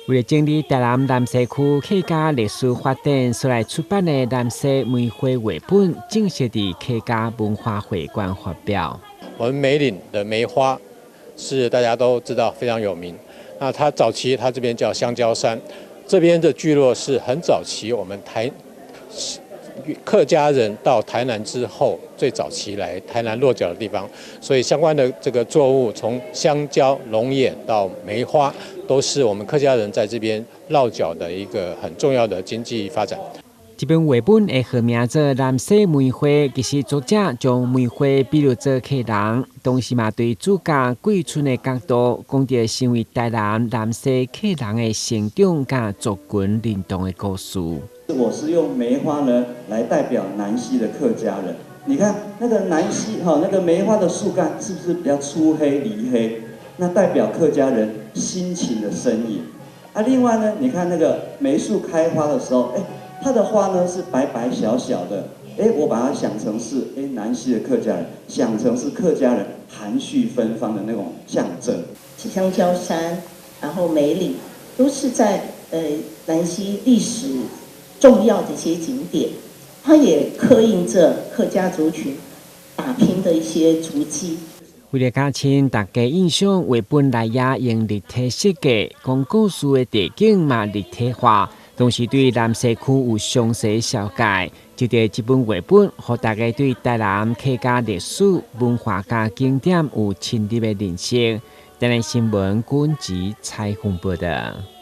為了整理台南南勢區客家歷史發展所來出版的《南勢梅花繪本》，正式佇客家文化會館發表。我們梅嶺的梅花是大家都知道非常有名。那它早期它這邊叫香蕉山，這邊的聚落是很早期我們台客家人到台南之後最早期來台南落腳的地方，所以相關的這個作物，從香蕉、龍眼到梅花，都是我們客家人在這邊落腳的一個很重要的經濟發展。這本繪本的號名做《南勢梅花》，其實作者將梅花比喻做客人，同時嘛對主角桂春的角度講著身為台南南勢客人的成長佮族群認同的故事。我是用梅花呢來代表南勢的客家人。你看那個南勢哈，那個梅花的樹幹是不是比較粗黑黧黑？那代表客家人辛勤的身影。啊，另外呢，你看那個梅樹開花的時候，哎，它的花呢是白白小小的，哎，我把它想成是哎南勢的客家人，想成是客家人含蓄芬芳的那種象徵。香蕉山，然後梅嶺，都是在南勢歷史重要的一些景點，它也刻印着客家族群打拼的一些足跡。為了加深大家印象，繪本內頁用立體設計，講故事的地景嘛立體化，同時對南勢區有詳細紹介。藉著這本繪本，予大家對台南客家歷史文化佮景點有深入的認識。台南新聞軍籍採訪報道。